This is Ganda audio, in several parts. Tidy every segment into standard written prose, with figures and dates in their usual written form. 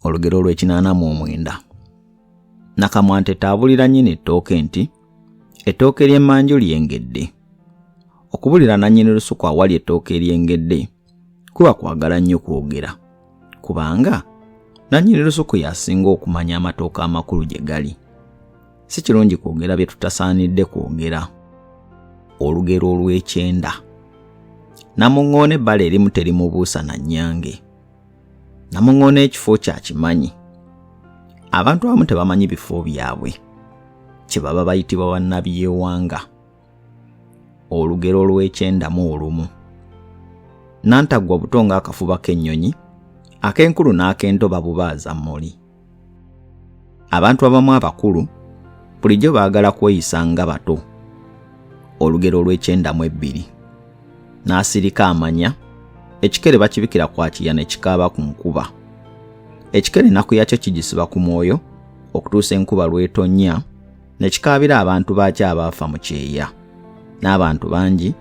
Olugero olw'ekinaana mu omwenda. Nakamwantette abulira nnyini ettooke nti ettooke ly'emmanju lyengedde. Okubulira nannyini lusuku awali ettooke eryengedde kuba kwagala nnyo kwogera kubanga nannyini lusuku y'asinga okumanya amatooke amakulu gye gali. Si kirungi kwogera bye tutasaanidde kwogera. Olugero olw'ekyenda. Namuŋŋoona ebbala erimu terimubuusa na nnyange. Namuŋŋoona ekifo kye akimanyi. Abantu abamu tebamanyi bifo byabwe, kye baba bayitibwa bannabyewanga. Olugero olw'ekyenda mu olumu. Nantaggwa buto ng'akafuba k'ennyonyi, ak'enkulu n'ak'ento babubaaza mmuli. Abantu abamu abakulu bulijjo baagala kweyisa nga bato. Olugero olw'ekyenda mu ebbiri. N'asirika amanya, ekikere bakibikira kwa kiya ne kikaaba ku nkuba. Ekikere ennaku yakyo kigisiba ku mwoyo okutuusa enkuba lw'etonnya ne kikaabira abantu baakyo abaafa mu kyeya. N'abantu bangi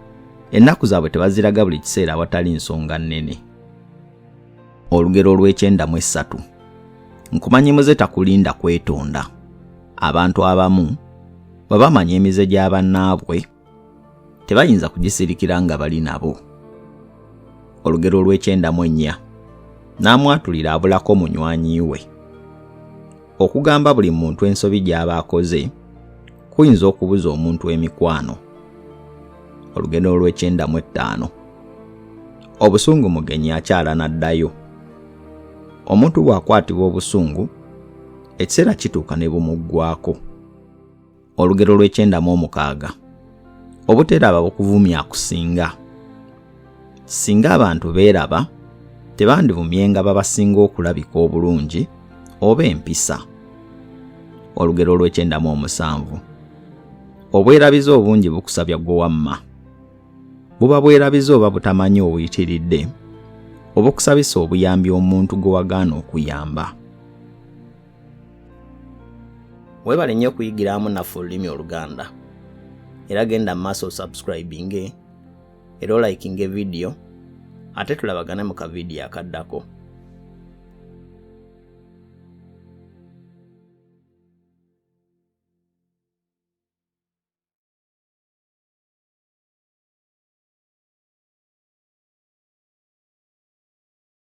ennaku zaabwe tebaziraga buli kiseera awatali nsonga nnene. Olugero olw'ekyenda mu essatu. Nkumanyi muze takulinda kwetonda. Abantu abamu bwe bamanya emize gya bannaabwe tebayinza kugisirikira nga bali nabo. Olugero olw'ekyenda mu ennya. N'amwatulira abulako munywanyi we. Okugamba buli muntu ensobi gy'aba akoze kuyinza okubuza omuntu emikwano. Olugendo olw'ekyenda mu ettaano. Obusungu mugenyi akyala n'addayo. Omuntu bw'akwatibwa obusungu, ekiseera kituuka ne bumuggwaako. Olugero lw'ekyenda mu omukaaga. Obuteeraba bukuvumya akusinga. Singa abantu beeraba, tebandivumyenga babasinga okulabika obulungi oba empisa. Olugero olw'ekyenda mu omusanvu. Obwerabize obungi bukusabya gwe wamma. Buba bwerabize oba butamanyi obuyitiridde obukusabisa obuyambi omuntu gwe wagaana okuyamba. Weebale nnyo okuyigira awamu naffe olulimi Oluganda. Era genda mu maaso osubscribinge era olikinge vidiyo ate tulabagane mu kavidiyo akaddako.